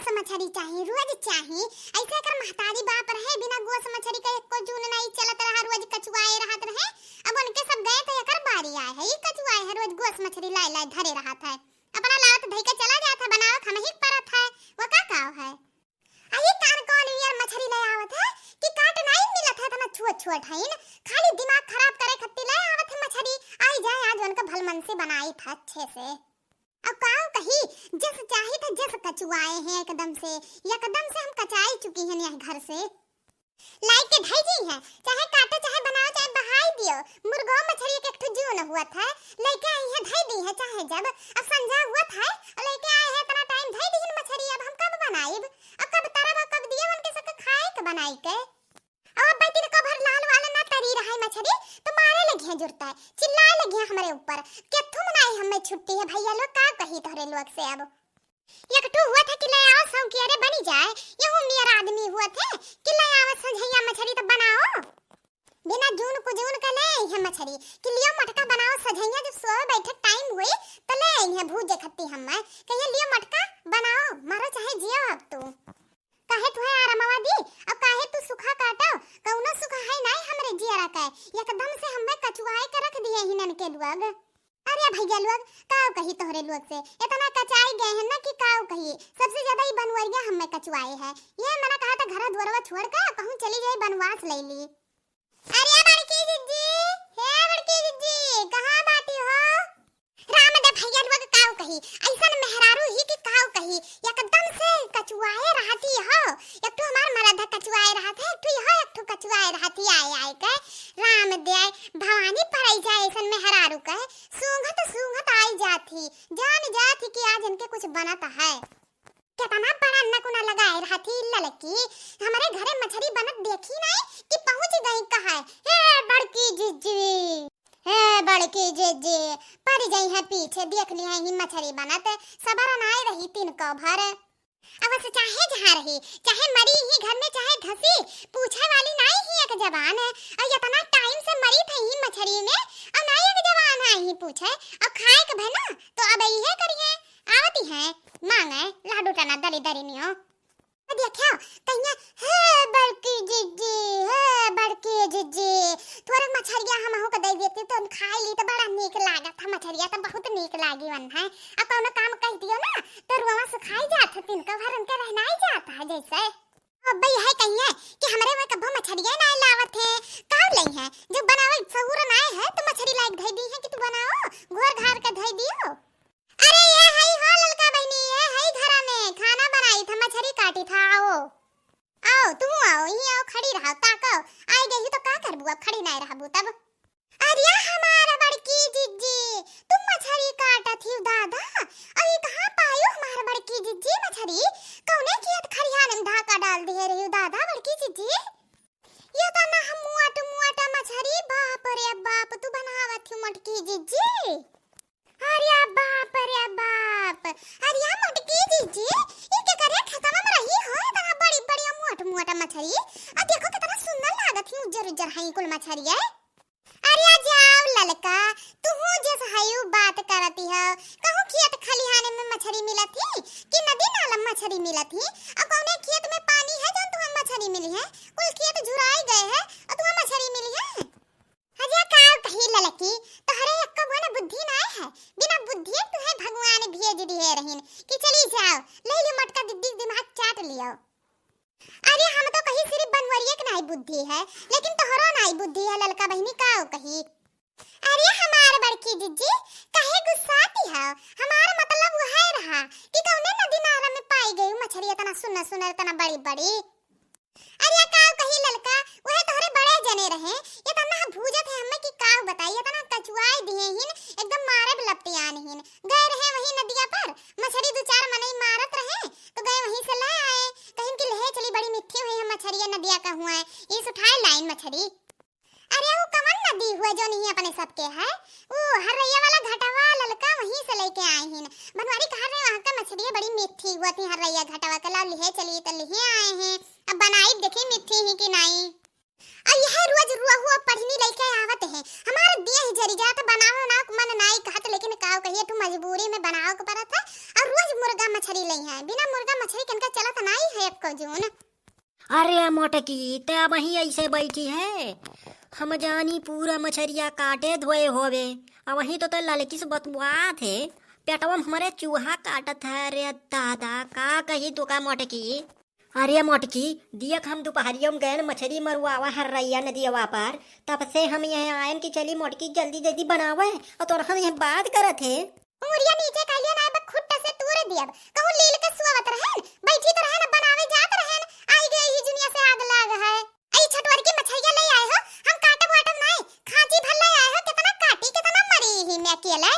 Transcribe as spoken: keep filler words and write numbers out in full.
तो मछरी चाही, रोज चाही। ऐसे एकर महतारी बाप रहे, बिना गोस मछरी के एको जून नाई चलत रहा, रोज कचुआए रहत रहे। अब उनके सब गए तो एकर बारी आए है, ई कचुआए है, रोज गोस मछरी लाए लाए धरे रहत है। अपना लावत धई के चला जात है, बनावत हमही के परत है, वो का काव है। आ ई कान कौन यार मछरी ले आवत है कि काट नाई मिलत है, इतना छोट छोट है न, खाली दिमाग खराब करे खत्ती ले आवत है मछरी। आई जाए आज उनका भलमनसी बनाई था अच्छे से। अब काव कही, जस चाही था जस कचुआए हैं एकदम से, एकदम से हम कचाई चुकी हैं यह घर से। लाई के धई दी है, चाहे काटो, चाहे बनाओ, चाहे बहाई दियो। मुर्गो मछरी के एक ठो जून हुआ था, लेके आई है, धई दी है, चाहे जब अब संझा हुआ था, और लेके आए हैं, इतना टाइम धई दी है मछरी, अब हम कब बनाइब, अब कब तरब, अब कब दिए उनके सबके खाए के बनाई के। अब अब्बे दिन को भर लाल वाल ना तरी रहा है मछरी, तो मारे लगी है जुरता है, चिल्लाए लगी है हमरे ऊपर, केथू मनाई हमें छुट्टी है भैया लोग, का कही तोहरे लोग से अब। एक ठो हुआ था कि ले आओ सौंकी, अरे बनी जाए, यहू मियर आदमी हुआ थे कि ले आओ सझैया मछरी तो बनाओ। बिना जून कुजून के ले आई है मछरी कि लियो मटका बनाओ सझैया, जब सोए बैठे टाइम हुई तो ले आई है भूजे खत्ती हमें, कहिए लियो मटका बनाओ, मरो चाहे जियो अब तू। काहे तुहे आरामवा दी, अब काहे तू सुखा काटो, कौनो सुखा है नाई हमरे जियरा के, एकदम से हमें कचुआए के रख दिए हिनन के लोग। अरे भैया लोग, काव कही तोहरे लोग से, इतना कचाई गए हैं ना कि काव कही। सबसे ज्यादा ई बनवरिया हमें कचुआए है। ये मना कहा था घर दुआरवा छोड़ के कहूँ चली जाए बनवास ले ली। अरे बड़की जिज्जी, हे बड़की जिज्जी, कहाँ बाटी हो? राम दे भैया लोग काव कही, ऐसन मेहरारू ही कि काव कही, एकदम से कचुआए रहती हो। एक ठो हमार मरद है कचुआए रहत है, एक ठो यह एक ठो कचुआए रहती आए आए के। राम दे भवानी पड़ई जाए ऐसन मेहरारू के, सूंघत सूंघत आई जात ही, जान जात ही कि आज इनके कुछ बनत है। केतना बड़ा नकुना लगाए रहत ही ललकी, हमरे घरे मछरी बनत देखी नाई कि पहुँच गई कहा, हे बड़की जिज्जी, हे बड़की जिज्जी, पड़ जाई है पीछे, देख ली है ही मछरी बनत, सबर नाई रही तिनको भर। अब से चाहे जहाँ रही, चाहे मरी ही घर में, चाहे धसी, पूछे वाली नाई ही एक जबान। और इतना टाइम से मरी थे ही मछरी में, और नाई एक जबान आई ही पूछे, और खाए के भे ना, तो अब इहे करिए, आवती है, मांगे, लाडू टना दरी दरी नियो। देखियो, कहिया, "हे बड़की जिज्जी, हे बड़की जिज्जी, थोड़े मछरिया हमहू के दे देती तो हम खाई ली तो बड़ा नीक लागत है, मछरिया तो बहुत नीक लागी वन है। आ कौनो काम कह दियो ना तो रुआ सुखाई जात है, तिनका भर उनके रहनाई जात है जैसे।" अब भाई है कहिए कि हमरे वह कब्बो मछरिया ना लावत है, का ले है, जब बनावे सहूर ना है तो मछरी लाइक धई दी है कि तू बनाओ, घोर घार के धई दियो। अरे ये हई हो ललका बहिनी, ये हई घरा में खाना बनाई था, मछरी काटी था, आओ। आओ, तू आओ, यहीं आओ, खड़ी रहो, ताको। आई गई तो का करबू, अब खड़ी नहीं रहबू तब। अरे हमार बड़की जिज्जी, तुम मछरी काटत ही दादा? अरे कहाँ पायो हमार बड़की जिज्जी मछरी? कौने खेत खरियान में धाका डाल दिए रही दादा बड़की जिज्जी? ये तो ना हम मोट मोट मछरी, बाप रे बाप, तू बनावत ही मोटकी जिज्जी। अरे बाप रे बाप, अरे मोटकी जिज्जी, ई के करे खेतवा में रही हो, इतना बड़ी बड़ी मोट मोट मछरी। आ देखो कितना सुंदर लागत ही, उज्जर उज्जर है कुल मछरी है। अरे जाओ ललका, तू जस हयू बात करती हो, कहूँ खेत खलिहाने में मछरी मिलत ही कि नदी नाला में मछरी मिलत ही? और कौने खेत में पानी है जौन तुहां मछरी मिली है? कुल खेत झुराई गए है और तुहां मछरी मिली है? अरे का कही ललकी, तोहरे एक्को गो ना बुद्धि ना है, बिना बुद्धि तुहे भगवान भेज दिए रहीन कि चली जाओ, ले ली मटका दीदी दिमाग चाट लियो। अरे हम तो कही सिर्फ बनवरिये के नाई बुद्धि है, लेकिन तोहरो नाई बुद्धि है ललका बहिनी, का कही। अरे हमार बड़की जिज्जी, काहे गुस्साती हो? हमार मतलब वह रहा कि कौने नदी नाला में पाई गई मछली इतना सुनर सुनर, इतना बड़ी बड़ी। अरे का कही ललका, वह तोहरे बड़े जने रहे, इतना भूजत है हमें कि का बताई, इतना कचुआई दिए हिन, एकदम मारे लपटियान हिन। गए रहे वही नदिया पर, मछली दो चार मनई मारत रहे, तो गए वहीं से ले आए, कहिन कि ले चली, बड़ी मीठी हुई है मछरिया, नदिया का हुआ है, इस उठाए लाइन मछली। अरे वो कवन नदी हुआ जो नहीं अपने सबके है, वो हर्रैया वाला घटवा ललका वहीं से लेके आए हैं। बनवारी कहा रहे वहाँ का मछली बड़ी मीठी हुआ थी, हर्रैया घटवा के लाओ लिहे चली तो लिहे आए हैं। अब बनाई देखी मीठी ही कि नहीं। और यह रोज रोहू और पढ़नी लइके आवत है, हमार देह जरी जात, बनावे ना मन नाई कहत, लेकिन काव कहिए, तू मजबूरी में बनावे के पड़त है। और रोज मुर्गा मछरी लइहैं, बिना मुर्गा मछरी के इनका चलत नाई है एको जून। अरे मोटकी, ते अबहीं ऐसे बैठी है? हम जानी पूरा मछरिया काटे धोए होवे। अबहीं तो ते ललकी से बतुआत है, पेटवा में हमरे चूहा काटत है। अरे दादा, का कही तू का मोटकी। अरे मोटकी, दियक हम दुपहरियो में गएन मछरी मरुआवा हर्रैया नदियवा पर, तब से हम यहाँ आएन कि चली मोटकी जल्दी जल्दी बनावे, और तोर हम यहाँ बात करत है। मुड़िया नीचे कइले ना, बा खुट्टा से तूर दियब। कहूँ लील के सुअवत रहेन, बैठी तो रहेन, बनावे जात रहेन, आई गए ही जुनिया से आग लाग है। आई छटवर की मछरिया ले आए हो, हम काटब वाटब नाई, खांची भर ले आए हो, कितना काटी, कितना मरी ही मैं अकेले।